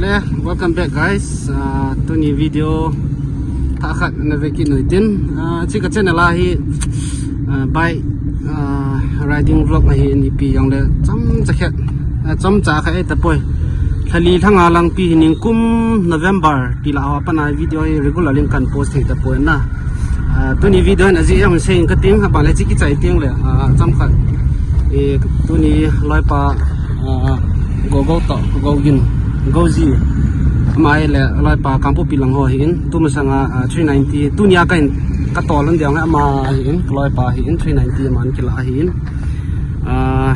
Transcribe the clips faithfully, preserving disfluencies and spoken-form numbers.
Eh, welcome back, guys. Ah, tuni video thah khat na ve kit nui tin. Ah, chi ka channel a hi, ah, bike, ah, riding vlog ahi in ipi jong le chomcha khat, ah, chomcha khat e tapoi. Thali thanga lang pi hi ningkum November ti la ho pana video hi regular in kan post thei tapoi na. Ah, tuni video na ji em sei ka ting ha ba le chi ki chai ting le, ah, chomkhat. E, tuni loipa, ah, Go Go to, Go Gin, Go Ji. Ama hi le loipa Kangpokpi lang ho hi in, tu masanga, ah, three ninety, tunia ka in, ka tol lon diang ama hi in, loipa hi in, three ninety man kila hi in. Ah,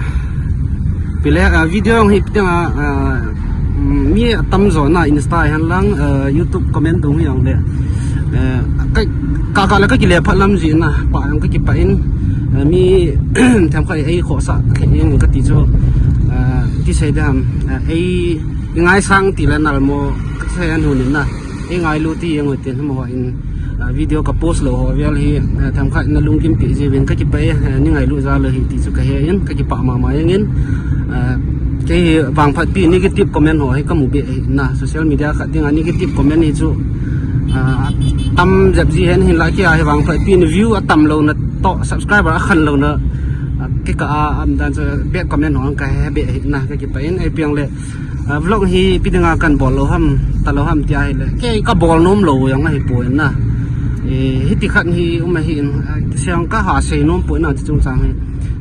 pile, ah, video jong hi piteng a, ah, mm, mi atam jo na Insta hen lang, ah, YouTube comment dung hi jong le. Eh, ka, ka, ka le ka kile phat lam ji na, pa jong ka kipa in, ah, mi themkhat ei khosa, ei jong ka ti chu, ah, ti sei dam, ah, ei ngaisang ti le nal mo, ka sei an hun in na. Ei ngailu ti jeng u tin mo in, ah, video ka post lou ho vel hi, ah, themkhat na lunggim pi ji vin ka kipa e, ah, ni ngailu ja lou hi ti chu ka he in, ka kipa mama jeng in, ah, kei hi vangphat pi negative comment ho hi ka mu be e na, social media khat ding a negative comment hi chu, ah, tam jep ji hen hin la ki a hi vangphat pi ni view atam lou na to subscriber a khan lou na, ah, ki ka a am dan chu bad comment ho ka he be e na ka kipa in, ei piang le Ah, vlog hi ipi dinga kan bol lou ham, ta lou ham tia hi le. Kei ka bol nom lou jong ahi poi na. Eh, hiti khat hi um ahi in, ah, siang ka ha sei nom poi na chi chungchang hi.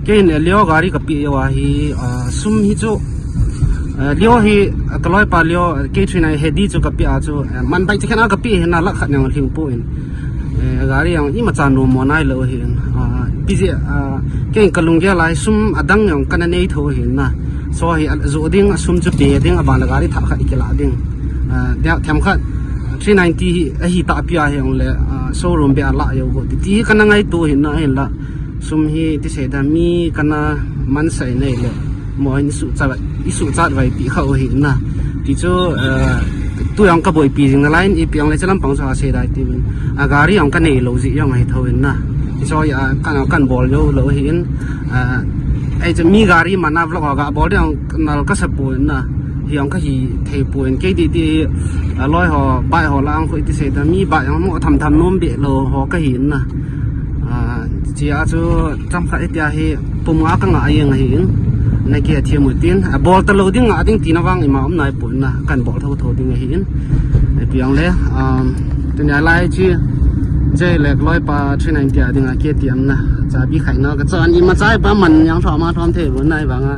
Kei in, eh, Leo gari ka pi jo ahi, ah, sum hi chu, ah, Leo hi, ah, ka loipa Leo, ah, K three nine Hedi chu ka pi a chu, eh, man bai chi khen a ka pi hi na lakh khat nang hling poi in. Eh, gari jong imacha nom mo nai lou hi in. Ah, busy, ah, kei ka lunggel lai sum adang jong kana nei tho hi na. So hi a, jo ding, a sum chu pe ding, aban le gari thah khat i kila ding. Ah, dia themkhat three ninety hi, ahi ta pi a hi jong le, ah, showroom be a la jo go ti, ti hi kana ngaito hi na hin la. Sum hi ti sei da mi kana man sai nei le. Mo in su cha, i su chat vai pi kha u hi na. Ti chu, eh, tu jong ka boipi jing na line i piang le chalam pang sa sei dai ti vin. A gari jong ka nei lou ji jong ahi tho in na. Ti so ya kan, kan bol jo lou hi in. Ah, ei chu mi gari mana vlog ga bol jong nal ka sa pu in na. Hi jong ka hi thei pu in kei di ti, ah, loi ho, bai ho lang khu ti sei da mi bai jong mo tham tham nom be lou ho ka hi in na. Ah, chi a chu chomkhat itia hi pum nga ka nga jeng ahi in, na ki a thiam u tin, a bol ta lou ding nga ding tina vang ima um nai poi na, kan bol tho tho ding ahi in. Ei piang le, um, tunia lai chi, che le loipa three ninety a ding a ki a thiam na, chabi khai na ka chan imacha pa man jong thom a thom thei bu nai vang a.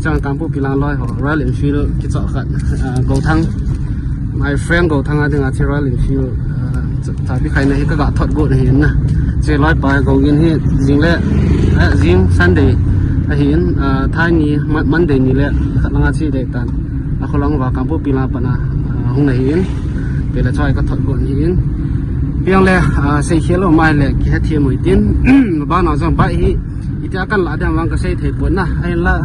Chang Kangpokpi lang loi ho, Royal Enfield kichoh khat, ah, Gothang. My friend Gothang a dinga chi Royal Enfield, ah, ch-, chabi khaina hi ka ga thot got ahi na. Che loipa Go Gin hi jing le, eh, jing Sunday ahi in, ah, thai ni, Mon-, Monday ni le, khat langa chi dei tan. A kho lang va Kangpokpi lang pana, ah, hung ahi in. Pe le choi ka thot got ahi in. Piang le, ah, sei khel o mai le, ki ha thiam u tin. Ba na jong ba hi, Itia kan la ding vang ka sei thei pon na. Ahin la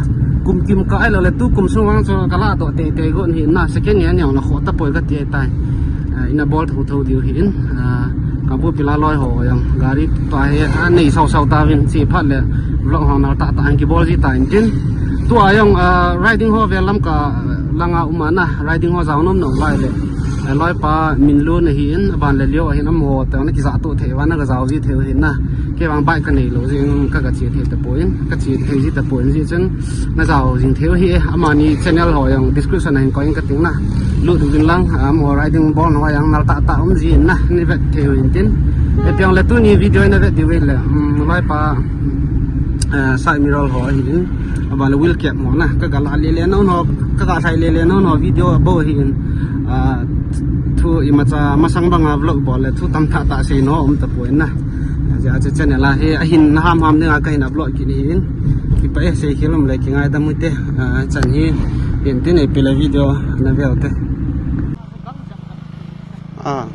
kum kim ka ai lo le tu kum sung vang chu ka la doh tei tei gon hi na, second hand jong na kho ta poi ka ti ai tai. Ah, ina bol tho tho diu hi in. Ah, Kangpokpi la loi ho jong gari tua hi a nei sau sau ta vin chi phat le vlog ho na ta ta an ki bol ji ta in tin. Tua jong, ah, riding ho vel lam ka langa um a na, riding ho jao nom nom lai le. Eh, loipa Minlun ahi in, aban le Leo ahin amaho teng na kija tu thei va na ka jao ji thei u hi na. Kei vang bike ka nei lou jing ka, ka che thei ta poi in, ka che thei ji ta poi in ji chun na jao jing thei u hi e. Amani channel ho jong description a hin koi in ka ting na. Lut uvin lang, ah, amaho riding bol na ho jong nal ta ta um ji in na, ni vet thei u in tin. Ei piang le tuni video na vet diu ve le, um, loipa, eh, side mirror ho ahi in. Aban le wheel cap mo na, ka ga la le le no no, ka ga thai le le no no video bo hi in, ah, thu imacha masang banga vlog bol le thu tam tha ta sei nom um ta poi na. Ja cha channel a hi ahin na ham ham dinga ka hin upload kit hi in. Kipa e sei khel um le ki ngaidam u te, ah, chan hi in tin ei pe le video na ve u te. Ah.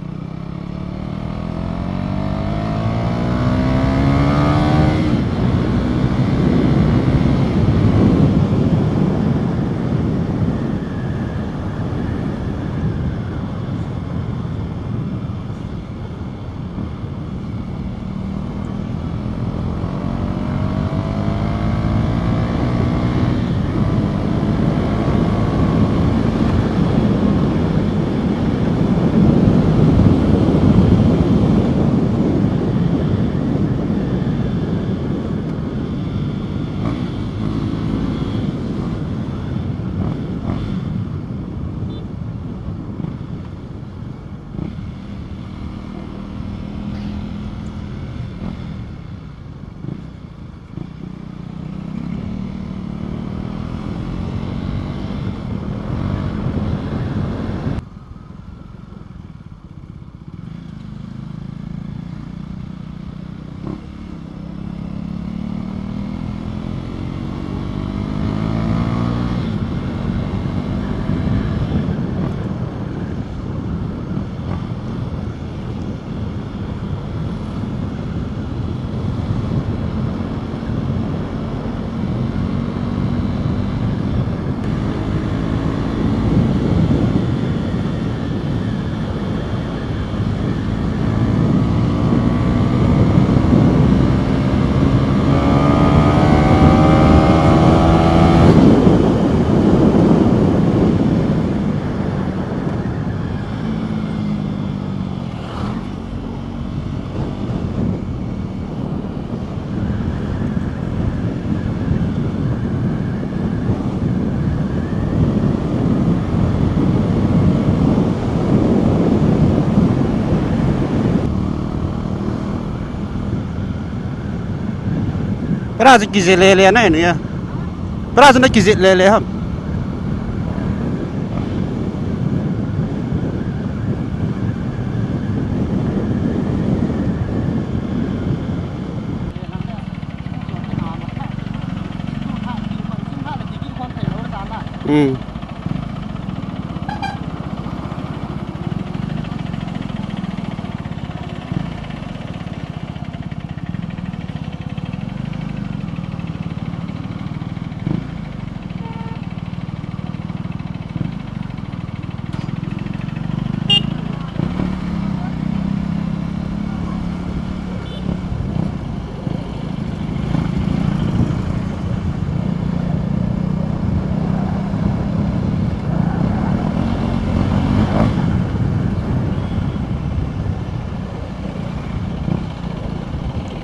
Pera chu kijih lele na inu ya. Pera chu na kijih lele ham. Hmm.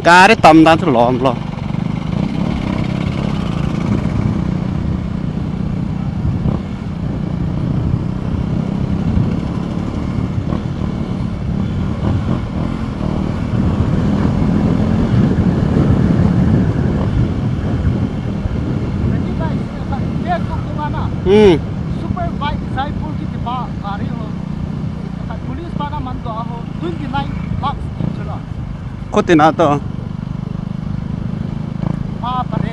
Gari tam dan chu lom lom. Hmm. Super bike Jaipur kiti pa gari ho. Police pa na man do ho. Twenty nine lakhs kiti chula. Khuti na to. Pa pare.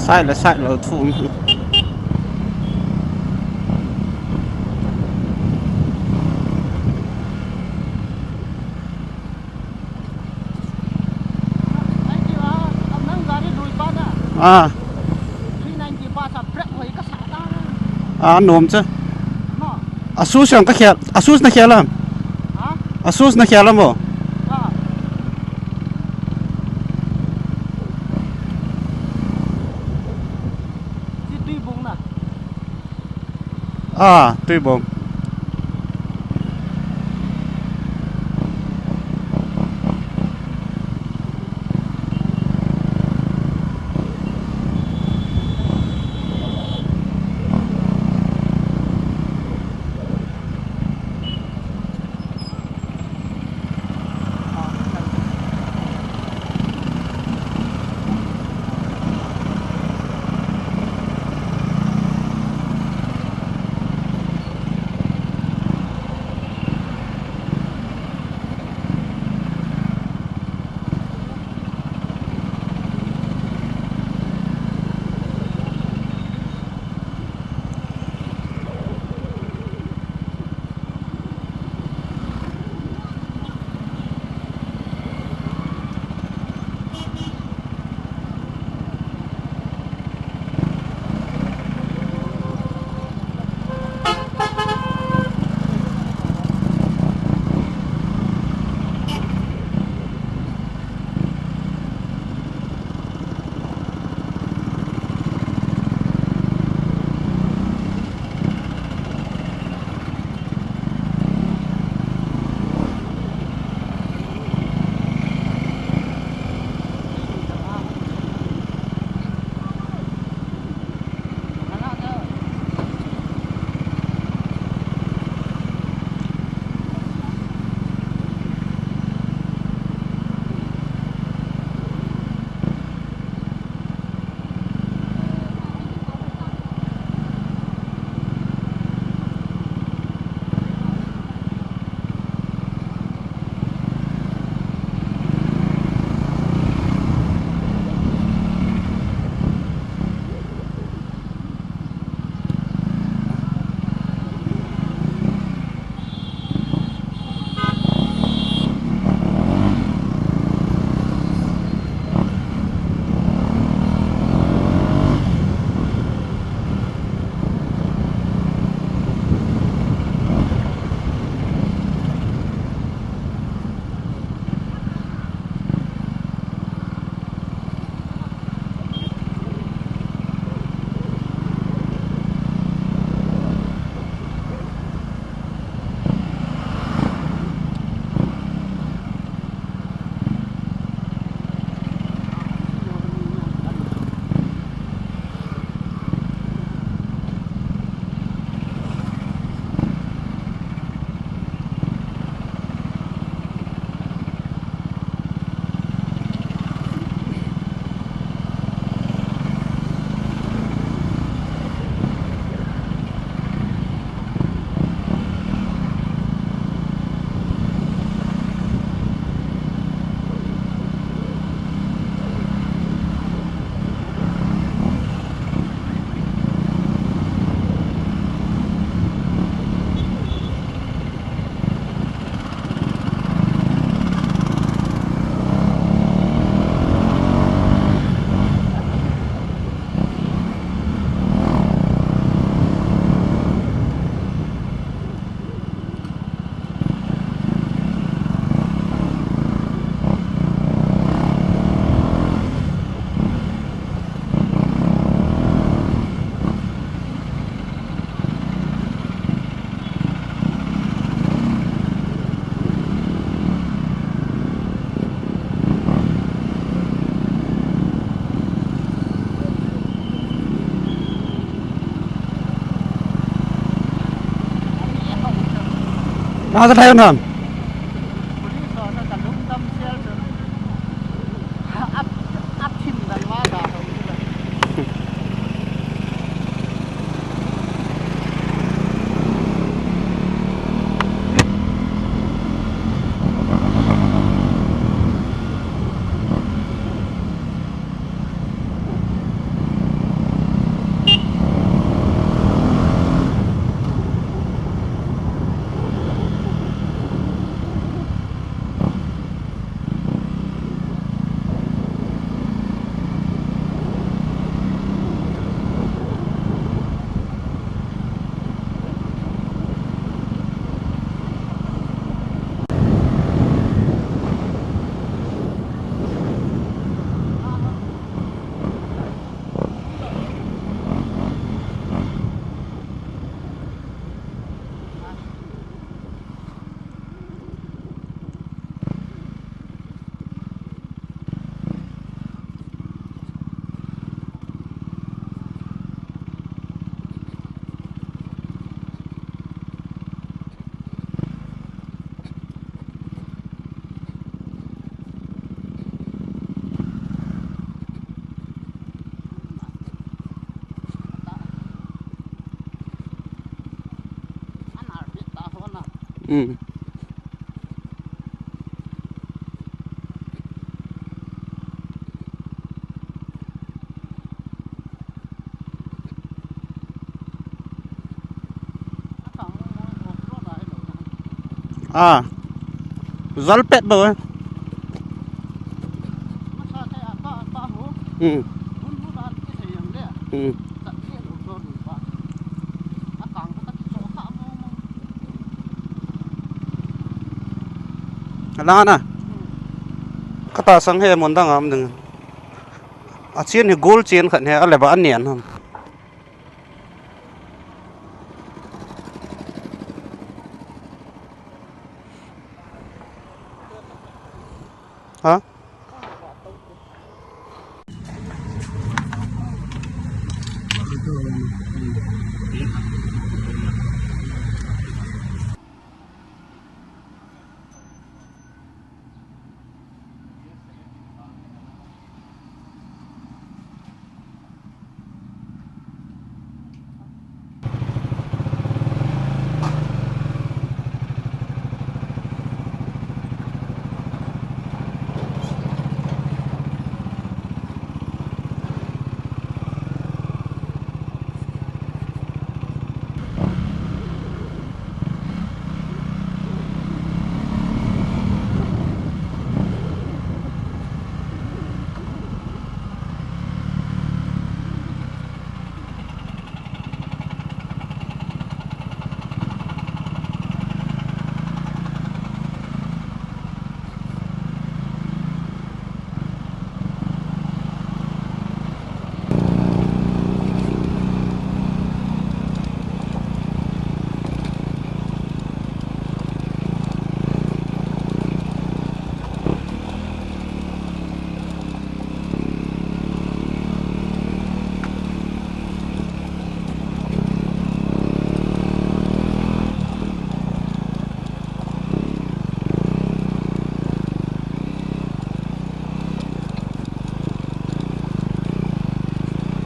Side le side lo thu. Ah. Ah, nom cha. Asus jong ka khel, Asus na khel am? Asus na khel am o? Ah, Tuibong. Kasa tayo na. Ah. Jal pet bou. Hmm. Hmm. Alana. Kata sang he mun dang am ding. A chen hi gol chen khat he a le ba an nian ham. Ha?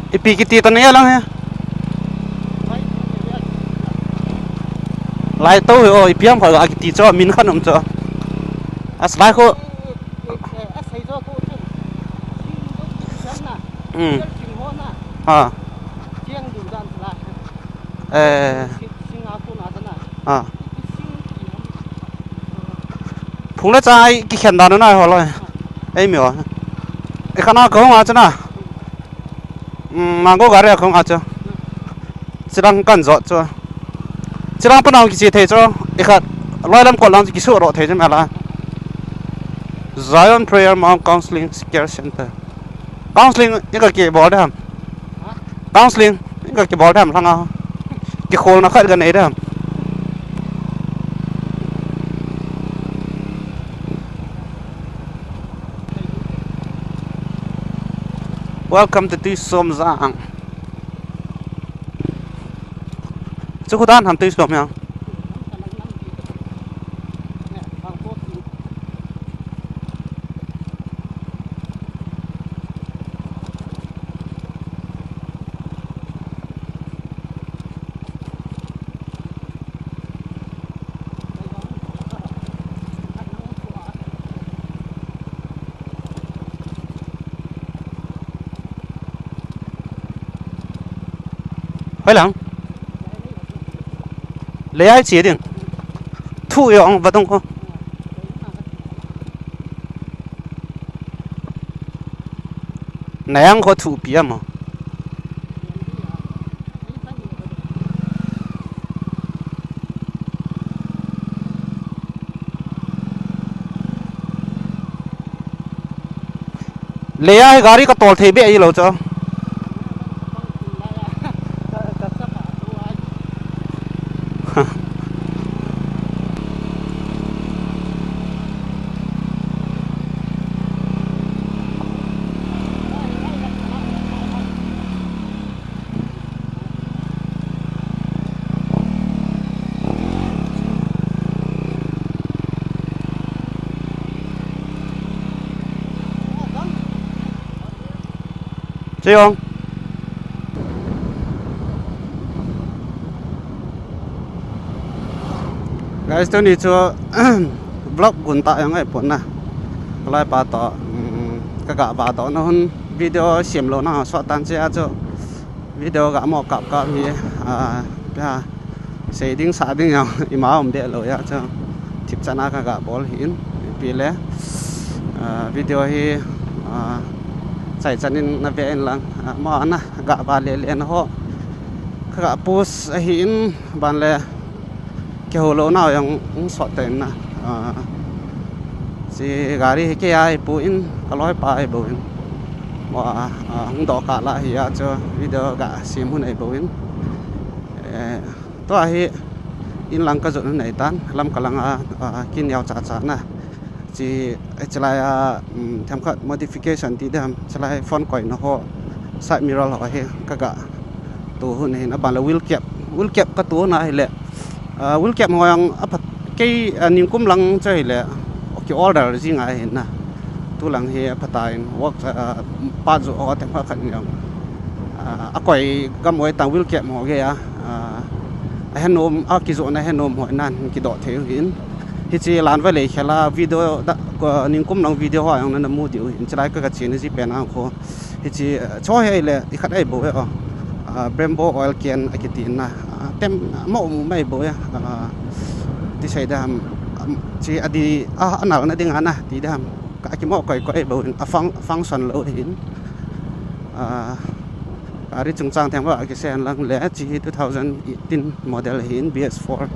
Ipi kiti ta nei lang he. Lai to ho, ipi ham kha kiti cho, min khan um cho. As lai ko. Hmm. Ha. Eh. Ah. Phung le chang ai kikhen dan na ho loi. Ei mi o. Ei khana ko nga chana. Hmm, mango gari ko nga cha. Chilang kan jot cho. Chilang panau kiche thei cho. Ei khat loi lam ko lang kisu ro thei cho mela. Zion Prayer Mount Counseling Care Center. Counseling i ka kibol de ham. Counseling i ka kibol de ham langa. Kikholna khat ka nei de ham. Welcome to Tuisomjang. Chu khu dan ham Tuisom yang. Oi lang. Lei a che ding. Thu jong vadong ko. Nayang ko thupi amo. Lei a hi gari ka tol thei be ahi lo cho. Cheyong. Guys, tuni chu vlog gun ta jong ahi pon na. Kalai pa to, um, ka ga va doh na hun video sem lou na sot tan che a chu. Video ga mo kap kap hi, ah, pia sei ding sa ding jong ima um de lo ya chu. Thip chan a ka ga bol hi in. Pi le, ah, video hi, ah, chai chan in na ve in lang. Ah, mo na ga va le le na ho. Ka ga post ahi in ban le. Kihou lou nau jong hung sot ta in na. Ah, chi gari hi kei a hi pon, ka loi pa ahi bou in. Mo a, ah, hung doh kah lah hi a chu video ga sem hun ahi bou in. Eh, tua hi in lang ka jot hun ahi tan, lam ka lang a, ah, kin yau cha cha na. Chi, eh, chilai a, um, themkhat modification ti dam, chilai phone koi na ho, side mirror ho hi ka ga tu hun hin, aban le wheel cap, wheel cap ka tu na hi le, ah, wheel cap ho jong aphat kei, ah, ningkum lang chu hi le, ki order ji ngai hin na. Tu lang hi aphat in work, ah, pa ju ho themkhat khat jong, ah, akoi gam oi tang wheel cap ho ge a, ah, ahe nom, a kijo na he nom ho nan kidoh thei u hin. Hichi lan va lei khela video da, ko, ningkum lang video ho jong na mu diu hin chilai ka ka chin ji pen ang kho. Hichi, eh, cho hi le, i khat ahi bou e, oh. Ah, Brembo oil can a kiti na. Ah, tem, mo mu mai bou e. Ah, ti sei dam, um, chi adi, ah, anal na ding ana, ti dam. Ka ki mo koi koi bou in, a fun-, function lou hin. Ah, gari chungchang themkhat a kisen lang le, chi hi two thousand eighteen model hin, B S four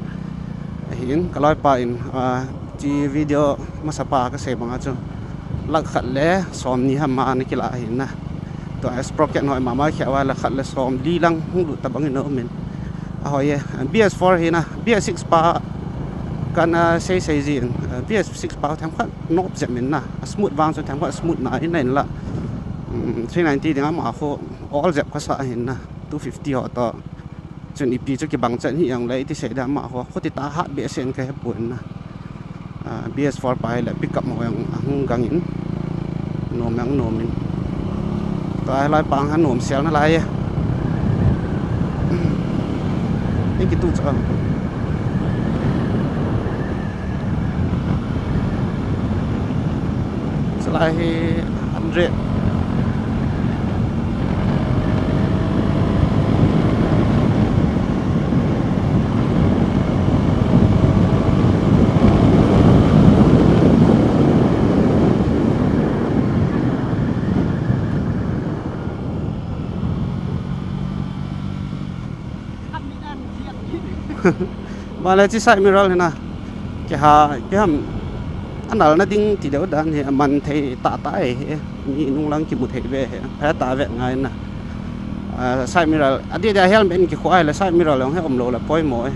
hin, ka loi pa in, ah, chi video masa pa ka sei bang a chu. Lakh khat le som ni ham ma na kila hin na. Tua sprocket noi mama khia va lakh khat le som li lang hung lut ta bang in um in. A hoi e, B S four hi na, B S six pa kana sei sei ji in, B S six pa themkhat nop jep in na. A smooth vang chu themkhat smooth na in na in la. Um, three ninety ding ama kho all jep ka sa hin na. Two fifty ho to. Chun ipi chu kibang chan hi jong le, iti sei dam ma ho, khuti ta hat behseh in ka he pon na. Ah, B S four pa hi le pickup mo jong ahung gang in. Nom jong nom in. Tua hi lai pang ha nom sel na lai e. Ei kitu cha. Salai hi hundred. Vale chi side mirror hi na. Kiha, kiham. Anal na ding ti deu dan hi, aman thei ta ta e hi. Mi nung lang kimu thei ve hi. Pha ta ve ngai na. Ah, side mirror, adi dia helmet in kikhua le side mirror long hi um lou le poimo e.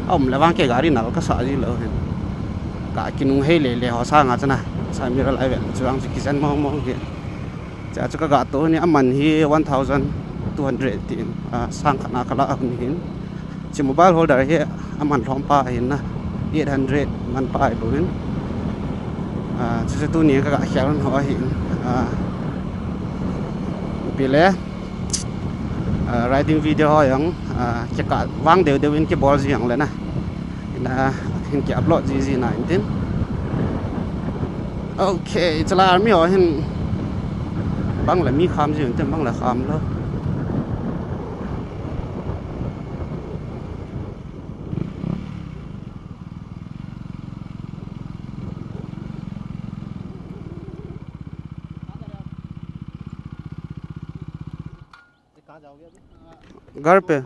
A um le vang ke gari nal ka sa ji lou hi. Ka kinung hei le le ho sa nga chana. Side mirror ai ve chuang chu kisan mo mo ki. Cha chu ka ga to ni aman hi one thousand two hundred tin, ah, sang khat na ka la a hun hin. Chi mobile holder hi aman lhom pa hin na eight hundred man pa ai bo hin. Ah, chu chu tuni ka ga khel ho hin. Ah, pi le, ah, riding video ho jong, ah, ki ka vang deu deu in ki bol ji jong le na. Ina, hin ki upload ji ji na in tin. Okay, chala army ho hin bang la mi kham ji in tin bang la kham lo. घर पे।